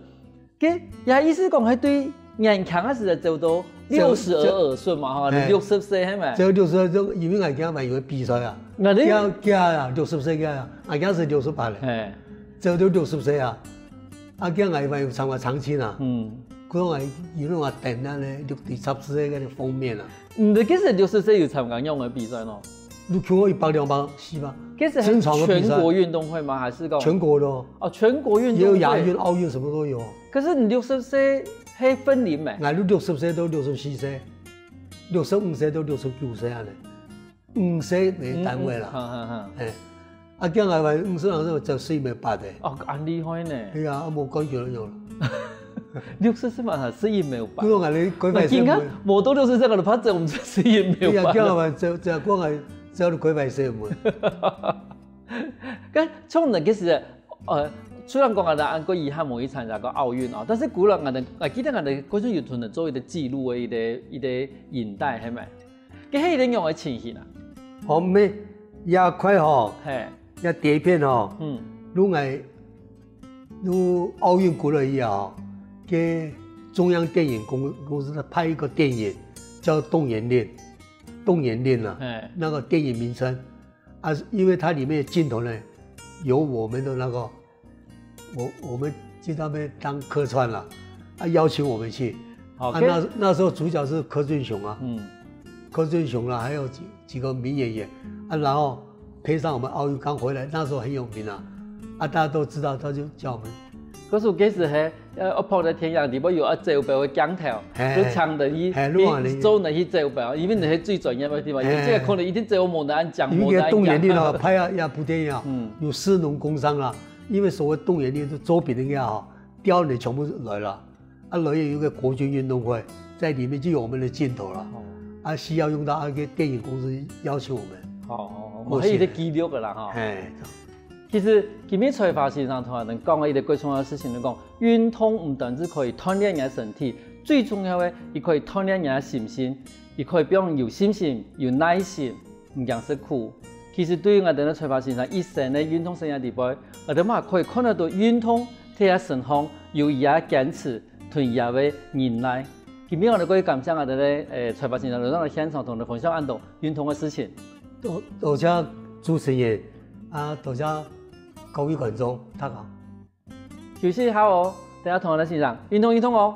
个也意思講，係對年輕个時節走到六十而耳順嘛，吼，哎，六十歲係咪？走六十歲，因為𠊎今日有個比賽啊，𠊎兜今今啊，六十歲个啊，𠊎今是六十八了，哎，走到六十歲啊，啊，今日𠊎有參加長青啊，嗯，可能有那種啊，等那個六堆雜誌个那個封面啊。 你个其實六十歲有參加恁樣个比賽喏？你看我一百、兩百、四百，其實正常个比賽。全國運動會嗎？還是講全國的哦，哦，全國運動會。也有亞運、奧運，什麼都有。可是你六十歲還分齡咩？𠊎六六十歲到六十四歲，六十五歲到六十九歲安尼，五歲為單位啦。嗯，嗯，好，好，好。哎， 啊，今日𠊎五十人走四秒八个。哦，恁厲害呢。對啊，啊，無感覺了有了。六十歲嘛，四秒八。不過𠊎哩開擺先問。今下無到六十歲，𠊎都怕走毋出四秒八。對啊，今日𠊎走走過來，走到開擺先問。該從那其實，呃，雖然講𠊎兜恁个遺憾無去參加過奧運哦，但是古老𠊎兜，𠊎記得𠊎兜過去有同人做一個記錄的一個一個影帶，係咪？該係一個樣个情形啊？哦，沒，也快吼。嘿。 也第一片吼，嗯，如來，如奧運過了以後，給中央電影公公司他拍一個電影，叫《動員令》，《動員令》啊，哎，那個電影名稱啊，因為它裡面的鏡頭呢，有我們的那個，我我們去那邊當客串了，啊，邀請我們去，好，啊，那那時候主角是柯俊雄啊，嗯，柯震雄啦，還有幾幾個名演員啊，然後配上我們奧運剛回來，那時候很有名啊，啊，大家都知道，他就叫我們。可是該時係，呃，《惡婆在天涯》裡背有愛走標个鏡頭，嘿，就請人去，嘿，錄啊，你做人去走標，因為你係最專業个地方，嘿，這個可能一定走無恁靚，因為無恁動眼力咯，靚。拍啊，一部電影啊，嗯，有士農工商啦，因為所謂動眼力，就周炳那個啊，調研全部來了。 啊，然後有一個國軍運動會，在裡面就有我們的鏡頭了。哦。啊，需要用到啊，一個電影公司邀請我們。哦，哦，哦，過去。還有一個紀錄个啦，哈。嘿。其實今日才華先生同𠊎等講个一個最重要个事情，就講運動毋單止可以鍛鍊人个身體，最重要个，佢可以鍛鍊人个心性，佢可以讓人有信心、有耐心， 毋驚食苦。其實對於𠊎兜个才華先生一生个運動生涯裡背，𠊎兜嘛可以看得到運動在佢身上有佢个堅持同佢个忍耐。今晡日𠊎兜過感謝𠊎兜个，呃，才華先生來到現場同𠊎兜分享恁多運動个事情。多，多謝主持人，啊，多謝各位觀眾，大家好。休息一下哦，等下同𠊎兜欣賞運動運動哦。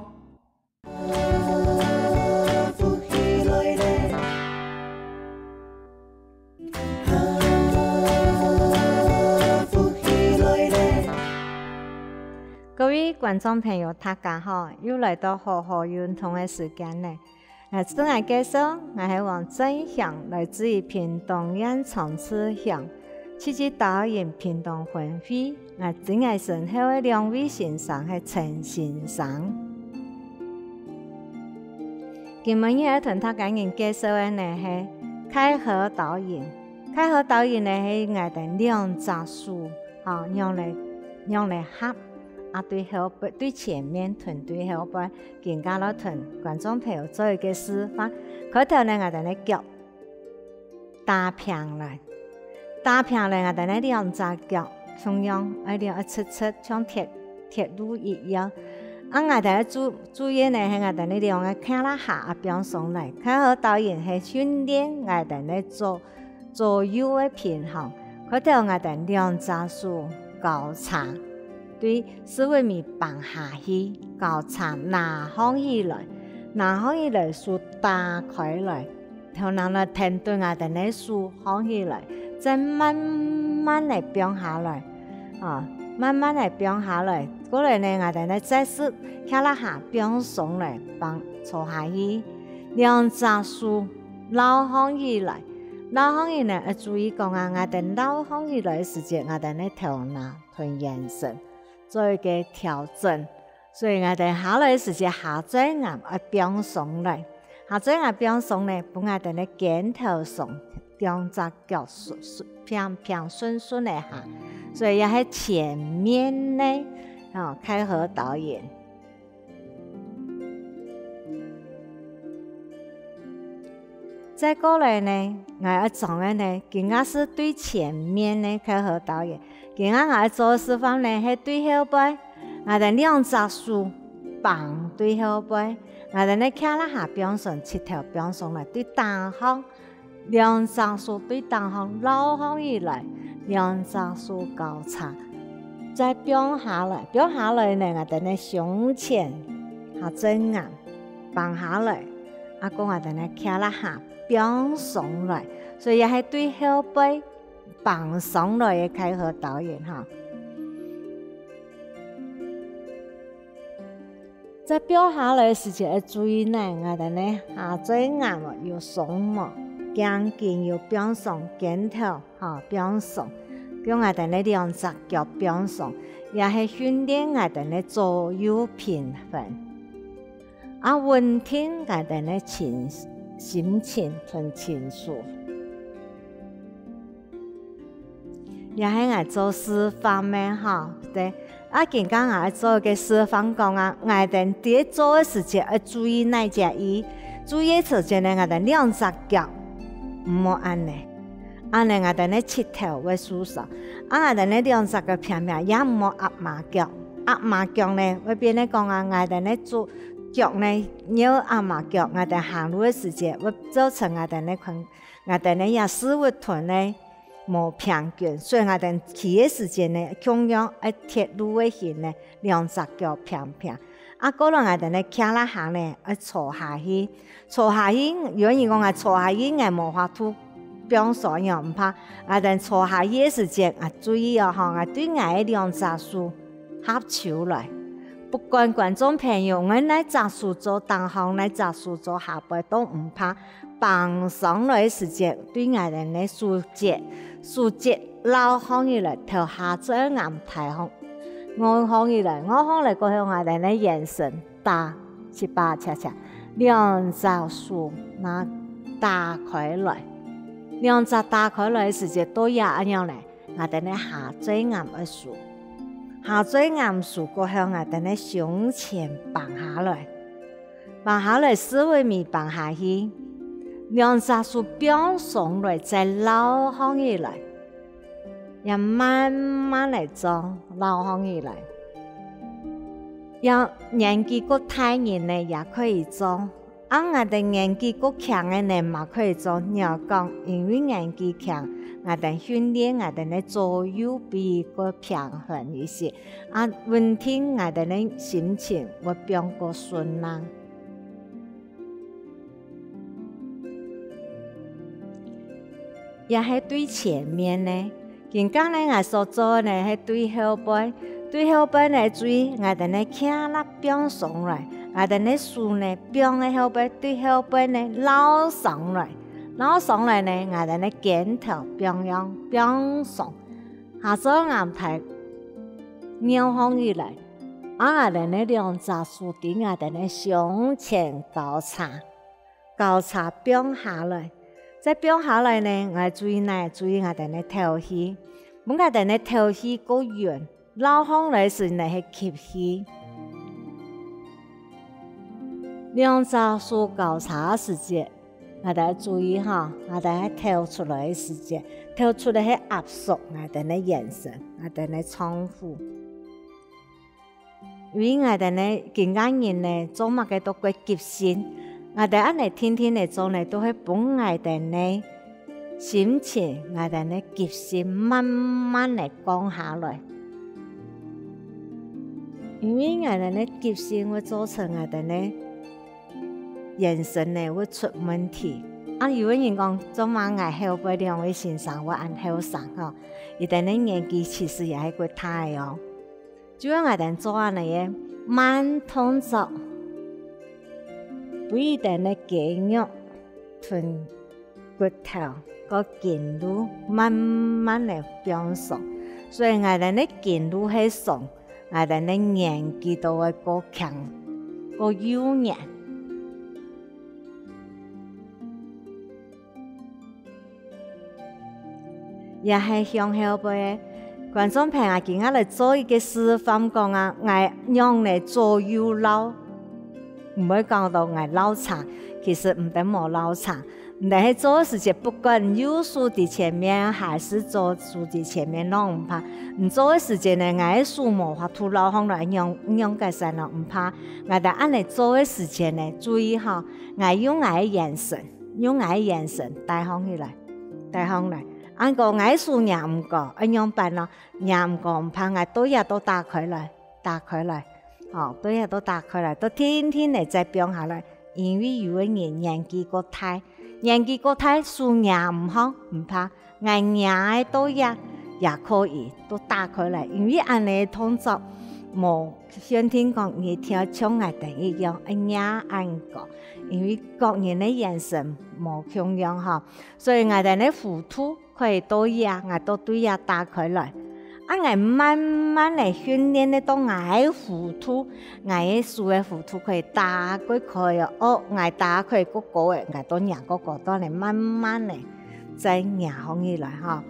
各位觀眾朋友，大家好！又來到好好運動个時間了。𠊎自我介紹，𠊎係王正祥，來自於屏東縣長治鄉。 七七導演屏東分會，𠊎正个身後个兩位先生係陳先生。今晡日愛同大家人介紹个呢係凱和導演。凱和導演呢係𠊎兜兩隻手，吼，仰仔，仰仔合，啊，對後背，對前面同對後背，今下來同觀眾朋友做一個示範。開頭呢，𠊎兜个腳 打平來。打平來，𠊎兜个兩隻腳共樣愛兩，愛直直，像鐵，鐵路一樣。啊，𠊎兜个注，注意呢，係𠊎兜个兩个胯下啊放鬆來。凱和導演係訓練𠊎兜个左，左右个平衡。開頭𠊎兜兩隻手交叉，對四分五放下去，交叉拿䟘起來，拿䟘起來手打開來， 頭那來𢯭等𠊎兜个手䟘起來，再慢慢仔放下來，啊，慢慢仔放下來。過來呢，𠊎兜呢再試胯下放鬆來，放坐下去，兩隻手撈䟘起來。撈䟘起來，愛注意講啊，𠊎兜撈䟘起來个時節，𠊎兜个頭那同眼神做一個調整。 所以𠊎兜下來个時節，下嘴牙愛放鬆來。下嘴牙放鬆呢，分𠊎兜个肩頭鬆，兩隻腳順，順，平平順順个下。所以這係前面呢，吼，凱和導演。再過來呢，𠊎愛講个呢，今下係對前面呢，凱和導演。今下𠊎愛做个示範呢，係對後背。 𠊎兜兩隻手放對後背，𠊎兜个胯下放鬆，膝頭放鬆來，對頂項，兩隻手對頂項撈䟘起來，兩隻手交叉，再放下來，放下來呢，𠊎兜个胸前下嘴牙放下來，啊，過𠊎兜个胯下放鬆來，所以這係對後背放鬆來个凱和導演哈。 再放下來个時節愛注意呢，𠊎兜个下嘴牙哦有鬆無？頸根有放鬆，肩頭吼放鬆，叫𠊎兜个兩隻腳放鬆，也係訓練𠊎兜个左右平衡，啊，穩定𠊎兜个情，心情同情緒。 也係𠊎做示範个吼，對。啊，今下𠊎做个示範講啊，𠊎兜在做个時節愛注意哪隻位？注意个時節呢，𠊎兜兩隻腳毋好恁呢，恁呢𠊎兜个膝頭會受傷。啊，𠊎兜个兩隻腳平平，也毋好壓麻腳。壓麻腳呢，會變成講啊，𠊎兜个足，腳呢，若壓麻腳，𠊎兜行路个時節會造成𠊎兜个髖，𠊎兜个這屎朏腿呢， 無平均，所以𠊎兜企个時節呢，共樣愛鐵路个形呢，兩隻腳平平。啊，過來𠊎兜呢，徛啦下呢，愛坐下去。坐下去，有人講𠊎坐下去，𠊎無法度放鬆，仰毋怕。𠊎兜坐下去个時節，啊，注意哦，吼，𠊎對𠊎个兩隻手合手來。不管觀眾朋友，𠊎哪隻手做頂項，哪隻手做下背，都毋怕。放鬆來个時節，對𠊎兜个手節，手節 撈䟘起來，頭下嘴頷抬䟘，昂䟘起來，昂䟘來過後𠊎兜呢圓身打七八恰恰，兩隻手拿打開來，兩隻打開來个時節，都也恁樣呢，𠊎兜呢下嘴頷愛收，下嘴頷收過後，𠊎兜呢胸前放下來。 放下來，四圍尾放下去，兩隻手放鬆來，再撈䟘起來，也慢慢來做，撈䟘起來。要年紀較大人呢，也可以做；啊𠊎兜年紀較輕个呢，嘛可以做。仰講，因為年紀輕，𠊎兜訓練𠊎兜个左右臂較平衡一些。 啊，穩定𠊎兜个心情會放較順啊。也係對前面呢，今下呢，𠊎所做个呢係對後背，對後背呢，注意𠊎兜呢，徛啦放鬆來，𠊎兜呢，手呢，放个後背，對後背呢，撈上來，撈上來呢，𠊎兜呢，肩頭放樣放鬆。 下嘴頷抬，仰䟘起來，啊𠊎兜呢兩隻手在𠊎兜呢胸前交叉，交叉放下來。再放下來呢，𠊎注意哪，注意𠊎兜呢敨氣，分𠊎兜呢敨氣較勻，撈䟘來時呢係吸氣。兩隻手交叉个時節， 𠊎兜愛注意吼，𠊎兜愛敨出來个時節，敨出來係壓縮𠊎兜个圓身，𠊎兜个臟腑。因為𠊎兜呢今下人呢，做麼个都過急性，𠊎兜恁呢定定仔做呢，都會分𠊎兜个心情，𠊎兜个急性慢慢仔降下來。因為𠊎兜个急性會造成𠊎兜个 圓身呢會出問題。啊有个人講，做麼个𠊎後背兩位先生會恁後生吼，佢兜个年紀其實也係較大个哦。就係𠊎兜做恁呢个慢動作，分佢兜个肌肉同 骨頭个筋路慢慢仔放鬆，所以𠊎兜个筋路係鬆，𠊎兜个年紀都會較輕，較幼年。也係向後背个觀眾朋友，今下來做一個示範講啊，𠊎仰仔左右撈，毋會講到𠊎撈差，其實毋得無撈差。 你係做个時節，不管右手在前面還係左手在前面，攏毋怕。你做个時節呢，𠊎个手無法度撈䟘來，仰，仰解釋攏毋怕。𠊎兜恁呢做个時節呢，注意吼，𠊎用𠊎个圓身，用𠊎个圓身帶䟘起來，帶䟘來。恁講𠊎个手擎毋高，愛仰般呢？擎毋高毋怕，𠊎到這都打開來，打開來。 哦，對啊，都打開來，都定定仔再放下來。因為有个人年紀較大，年紀較大，手擎毋䟘，毋怕，𠊎擎个到這也可以，都打開來。因為恁呢个動作，無限定講一定像𠊎兜一樣，愛擎恁高。因為各人个圓身無共樣吼，所以𠊎兜个弧度 可以到這，𠊎到對這打開來。啊，𠊎慢慢仔訓練仔到𠊎个弧度，𠊎个手个弧度可以打較開哦。哦，𠊎打開較高仔，𠊎到擎較高，到呢慢慢仔再擎䟘起來吼。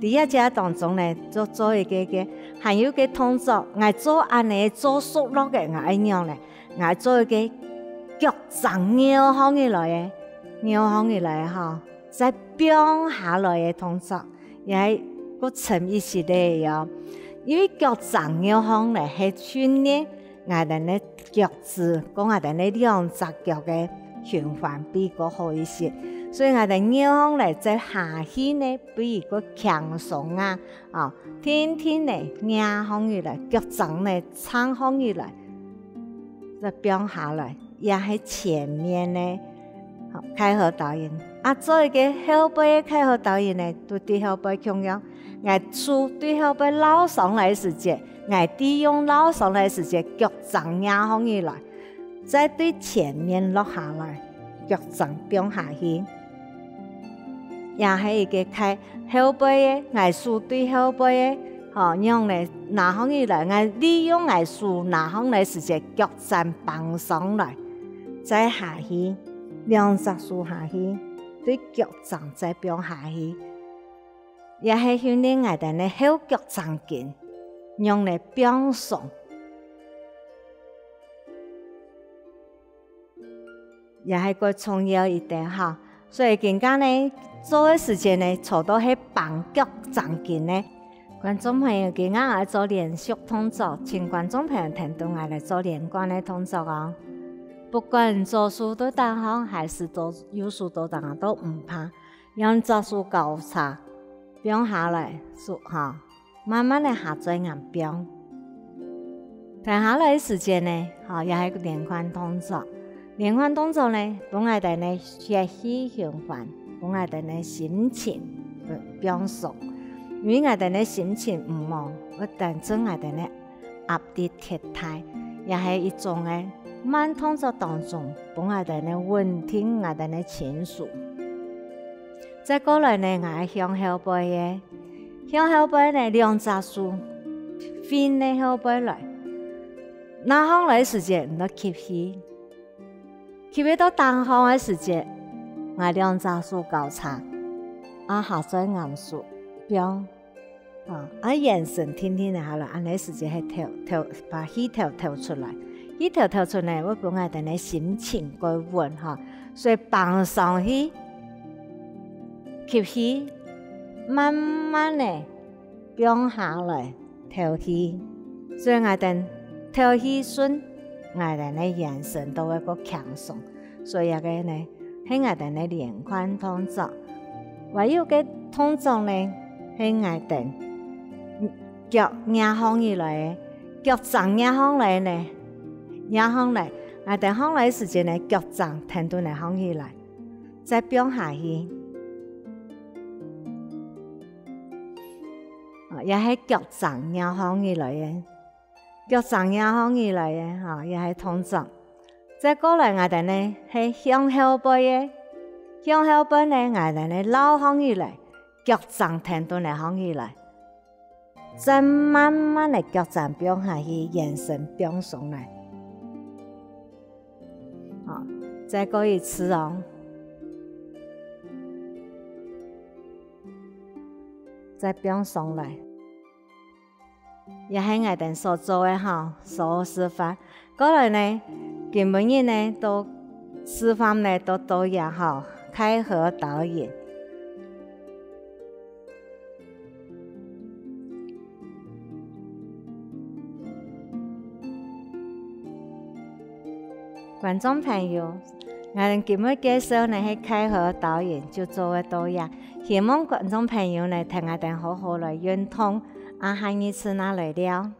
在這个當中呢，做，做一個，個，還有個動作，𠊎做恁呢做熟絡个，𠊎愛仰呢？ 𠊎做一個腳㬹扭䟘起來个，扭䟘起來个吼，再放下來个動作，也係較深一息仔个哦。因為腳㬹扭䟘呢，係訓練𠊎兜个腳趾，講𠊎兜个兩隻腳个循環比較好一些。所以𠊎兜扭䟘來再下去呢，比較輕鬆啊，哦，定定仔擎䟘起來，腳㬹呢㬹䟘起來。再放下來，也係前面个，好，開合導引。啊，做一個後背个開合導引呢，都對後背共樣。𠊎手對後背撈上來个時節，𠊎利用撈上來个時節，腳㬹擎䟘起來，再對前面落下來，腳㬹放下去。 也係一個開後背个，𠊎手對後背个，吼，仰呢拿䟘起來，𠊎利用𠊎手拿䟘來時節，腳㬹放上來，再下去，兩隻手下去，對腳㬹再放下去，也係訓練𠊎兜个後腳㬹筋，仰呢放鬆。 也係過重要一點哈。所以今下呢，做个時節呢，做到係挷腳㬹筋呢。觀眾朋友，今下𠊎愛做連續動作，請觀眾朋友跈等𠊎來做連貫个動作哦。不管左手到頂項，還係到右手到頂項，都毋怕。 兩隻手交叉，放下來，手哈，慢慢个下嘴眼放。停下來个時節呢，哈，也係連環動作。連環動作呢，分𠊎兜呢血氣循環，分𠊎兜呢心情放鬆。因為𠊎兜呢心情毋好，會導致𠊎兜呢 壓力忒大，也係一種个慢動作當中，分𠊎兜呢穩定𠊎兜呢情緒。再過來呢，𠊎愛向後背个，向後背呢，兩隻手，伸个後背來。拿䟘來个時節，你愛吸氣，吸氣到頂項个時節，𠊎兩隻手交叉，啊下嘴眼手放。 啊，啊眼神定定个好了，恁呢時節係敨，敨，把氣敨，敨出來。氣敨，敨出來，會分𠊎兜个心情過穩哈。所以放上去，吸氣，慢慢个放下來，敨氣。所以𠊎兜敨氣順，𠊎兜个眼神都會過輕鬆。所以這個呢， 係𠊎兜个連環動作。還有个動作呢，係𠊎兜腳擎䟘起來个，腳㬹擎䟘來呢，擎䟘來，𠊎兜䟘來个時節呢，腳㬹跈等來䟘起來，再放下去。啊，也係腳㬹擎䟘起來个。 腳㬹擎䟘起來个，吼，也係動作。再過來𠊎兜呢，係向後背个，向後背呢，𠊎兜呢，撈䟘起來，腳㬹跈等來䟘起來。再慢慢个腳㬹放下去，眼神放鬆來。好，再過一次哦。再放鬆來。 也係𠊎兜所做个吼，所示範。過來呢，今晡日呢，到示範呢，到到這吼，開合導引。觀眾朋友，𠊎兜今晡日介紹呢係開合導引，就做得到這。 希望觀眾朋友呢，跈𠊎兜好好來運動，啊下二次正來尞。